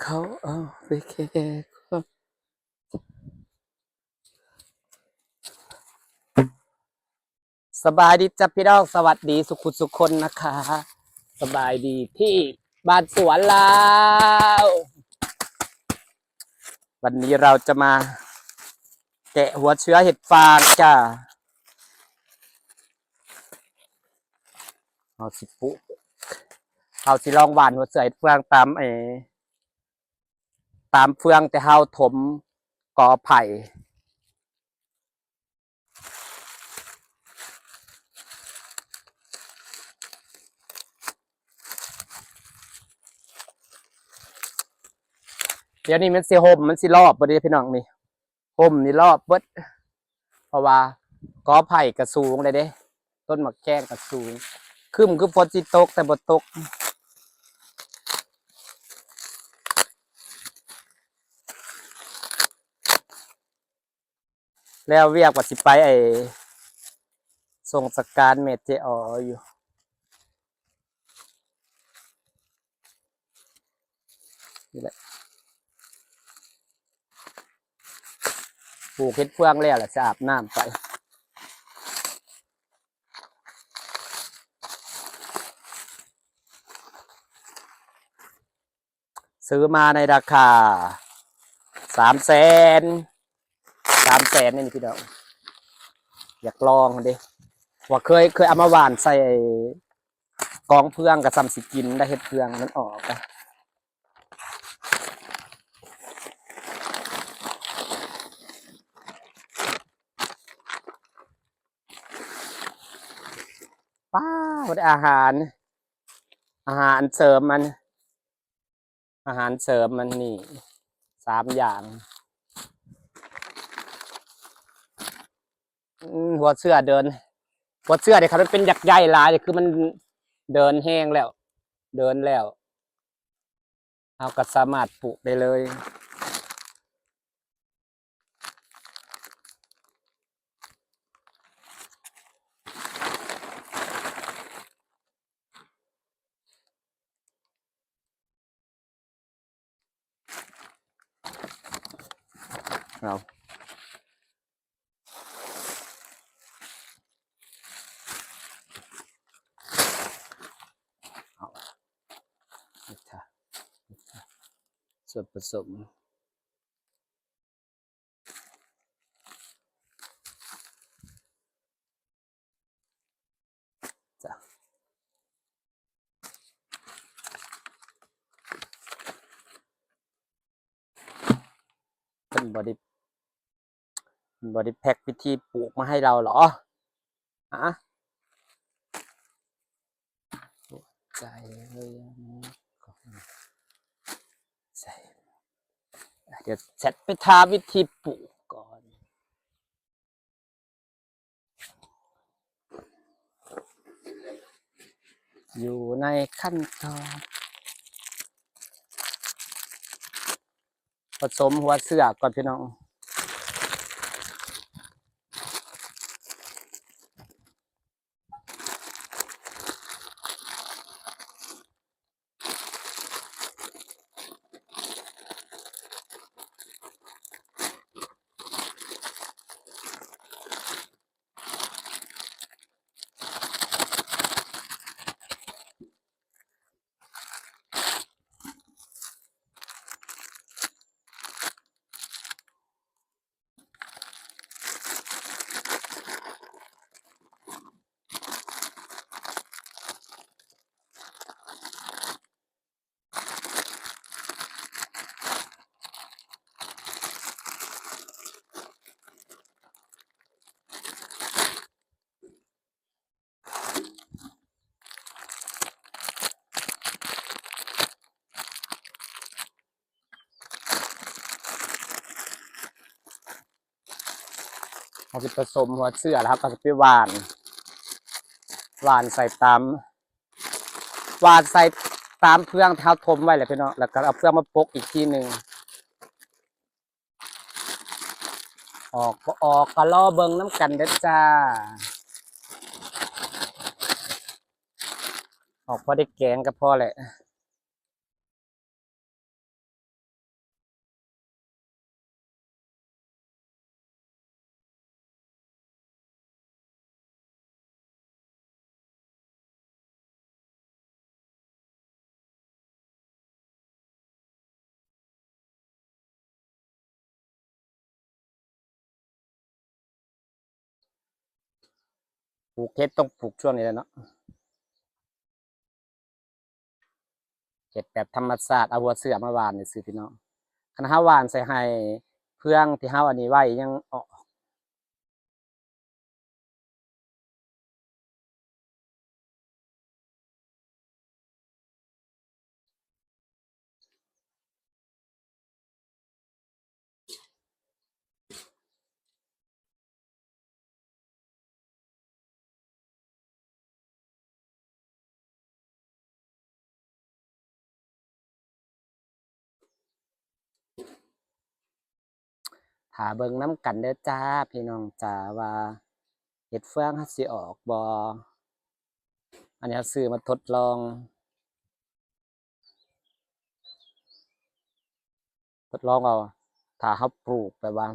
ເຂົາເອົາໄປແຄ່ຄວາມ ສະບາຍດີຈ້າພີ່ນ້ອງ ສະຫວັດດີສຸຂູສຸຄົນນະຄະ ສະບາຍດີທີ່ບ້ານສວນລາວ. ວັນນີ້ເຮົາຈະມາແກະຫົວເຊື້ອເຫັດຟາງຈ້າ. ເຮົາຊິປູກ ເຮົາຊິລອງຫວ່ານຫົວເຊື້ອເຫັດຟາງຕາມ ເອີ ຕາມເຟືອງທີ່ເຮົາຖົມກໍໄຜ່. ດຽວນີ້ມັນຊິຮົ່ມ ມັນຊິລອບເບິດເດ້ພີ່ນ້ອງນີ້ ຮົ່ມນີ້ລອບເບິດ ເພາະວ່າກໍໄຜ່ກະສູງແລ້ວເດ້ ຕົ້ນໝາກແຂ້ງກະສູງ ຄຶ້ມຄືຝົນຊິຕົກແຕ່ບໍ່ຕົກ. ແລ້ວວຽກວ່າຊິໄປ ໄອ້ ສົ່ງສະການແມ່ເຈອໍຢູ່ ນີ້ແຫຼະ ປູກເຫັດເຟືອງແລ້ວລະ ຊິອາບນ້ຳໄປ. ຊື້ມາໃນລາຄາສາມແສນ ສາມແສນນີ້ພີ່ນ້ອງ ຢາກລອງເດ້ ວ່າເຄີຍ ເຄີຍເອົາມາຫວ່ານໃສ່ກອງເຟືອງ ກະສ່ຳຊິກິນໄດ້ ເຫັດເຟືອງມັນອອກ. ປ້າ ບໍ່ໄດ້ອາຫານ ອາຫານເສີມມັນ ອາຫານເສີມມັນນີ້ສາມຢ່າງ. ອືມ ຫົວເຊື້ອເດີນ ຫົວເຊື້ອນີ້ຄັນມັນເປັນຫຍັກໃຫຍ່ຫຼາຍນີ້ ຄືມັນເດີນແຮງແລ້ວ ເດີນແລ້ວ ເຮົາກໍສາມາດປູກໄດ້ເລີຍ. ເອົາ ເອົາ ສ່ວນປະສົມ ຈ້າ ເພິ່ນບໍ່ໄດ້ ເພິ່ນບໍ່ໄດ້ແພັກວິທີປູກມາໃຫ້ເຮົາເຫລອ? ຮະ? ໃສ່ເລີຍ ໃສ່ ດຽວແຊັດໄປຖາມວິທີປູກກ່ອນ. ຢູ່ໃນຂັ້ນຕອນປະສົມຫົວເຊື້ອກ່ອນພີ່ນ້ອງ. ເຮົາຊິປະສົມຫົວເຊື້ອ ແລ້ວເຮົາກໍຊິໄປຫວ່ານ ຫວ່ານໃສ່ຕາມ ຫວ່ານໃສ່ຕາມເຟືອງທີ່ເຮົາຖົມໄວ້ແຫຼະພີ່ນ້ອງ ແລ້ວກໍເອົາເຟືອງມາປົກອີກທີໜຶ່ງ. ອອກບໍ່ອອກກໍລໍເບິ່ງນຳກັນເດີ້ຈ້າ. ອອກພໍໄດ້ແກງກໍພໍແຫຼະ. ປູກເຫັດຕ້ອງປູກຊ່ວງນີ້ແຫຼະເນາະ. ເຮັດແບບທຳມະຊາດ ເອົາຫົວເຊື້ອມາຫວ່ານຊື່ໆ ພີ່ນ້ອງ. ຄັນເຮົາຫວ່ານໃສ່ໄຮ່ ເຟືອງທີ່ເຮົາອັນນີ້ໄວ້ຍັງອອກ. ຖ້າເບິ່ງນຳກັນເດີຈ້າ ພີ່ນ້ອງຈ້າ ວ່າເຫັດເຟືອງເຮົາຊິອອກບໍ່. ອັນນີ້ເຮົາຊື້ມາທົດລອງ ທົດລອງເອົາ ຖ້າເຮົາປູກແບບວ່າ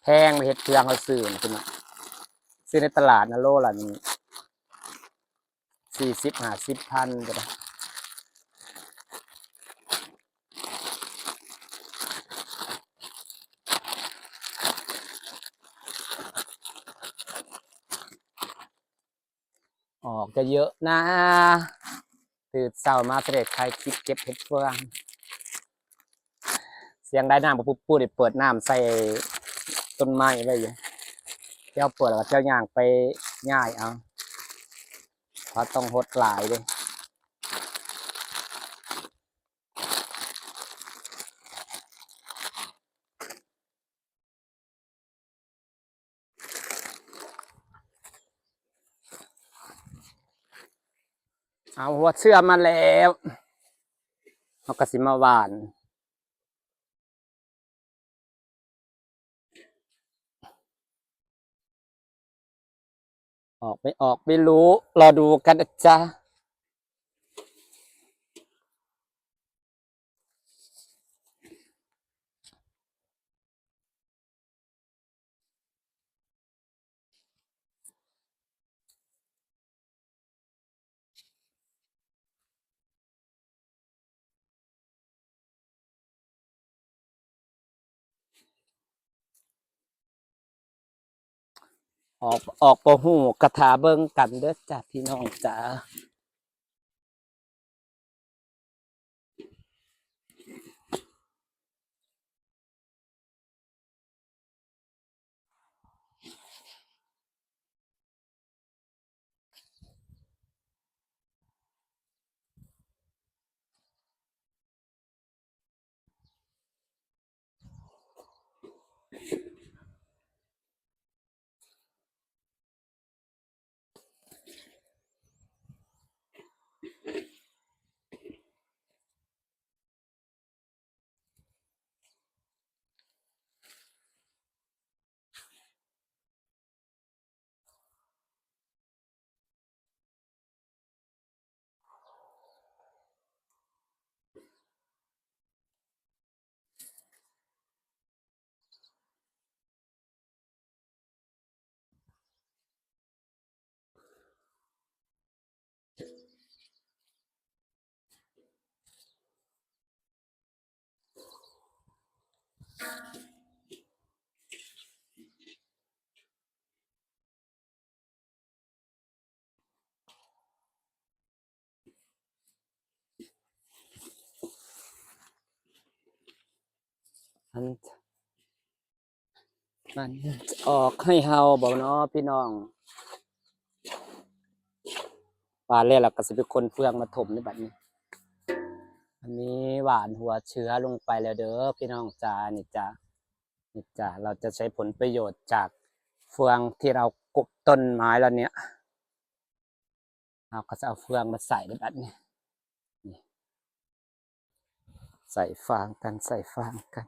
ແພງ ເຫັດເຟືອງເຮົາຊື້ນະ ພີ່ນ້ອງ ຊື້ໃນຕະຫຼາດນະ ໂລລະນີ້ ສີ່ສິບ ຫ້າສິບພັນກໍໄດ້. ອອກເຍາະໆນາ. ຕື່ນເຊົ້າມາຊິໄດ້ຖ່າຍຄລິບເກັບເຫັດເຟືອງ. ສຽງໄດ້ນ້ຳປຸບໆ ໄດ້ເປີດນ້ຳໃສ່ຕົ້ນໄມ້ໄວ້ຢູ່. ແຖວເປີດແລ້ວກໍແຖວຍ່າງໄປຍ້າຍເອົາ. ເພາະຕ້ອງຫົດຫຼາຍເດ້. ເອົາຫົວເຊື້ອມາແລ້ວ ເຮົາກໍຊິມາຫວ່ານ. ອອກໄປ ອອກໄປ ຮູ້ ລໍດູກັນນະຈ໊ະ. ອອກ ອອກບໍ່ຮູ້ ກະຖ້າເບິ່ງກັນເດີຈ້າ ພີ່ນ້ອງຈ້າ. ອັນ ມັນອອກໃຫ້ເຮົາບໍ່ເນາະ ພີ່ນ້ອງ? ຫວ່ານແລ້ວ ແລ້ວກໍຊິໄປຂົນເຟືອງມາຖົມໃນບັດນີ້. ອັນນີ້ຫວ່ານຫົວເຊື້ອລົງໄປແລ້ວເດີ ພີ່ນ້ອງຈ໋າ. ນີ້ຈ້າ ນີ້ຈ້າ ເຮົາຈະໃຊ້ຜົນປະໂຫຍດຈາກເຟືອງທີ່ເຮົາກົບຕົ້ນໄມ້ແລ້ວເນຍ. ເຮົາກໍຈະເອົາເຟືອງມາໃສ່ໃນບັດນີ້ ນີ້ ໃສ່ຟາງກັນ ໃສ່ຟາງກັນ.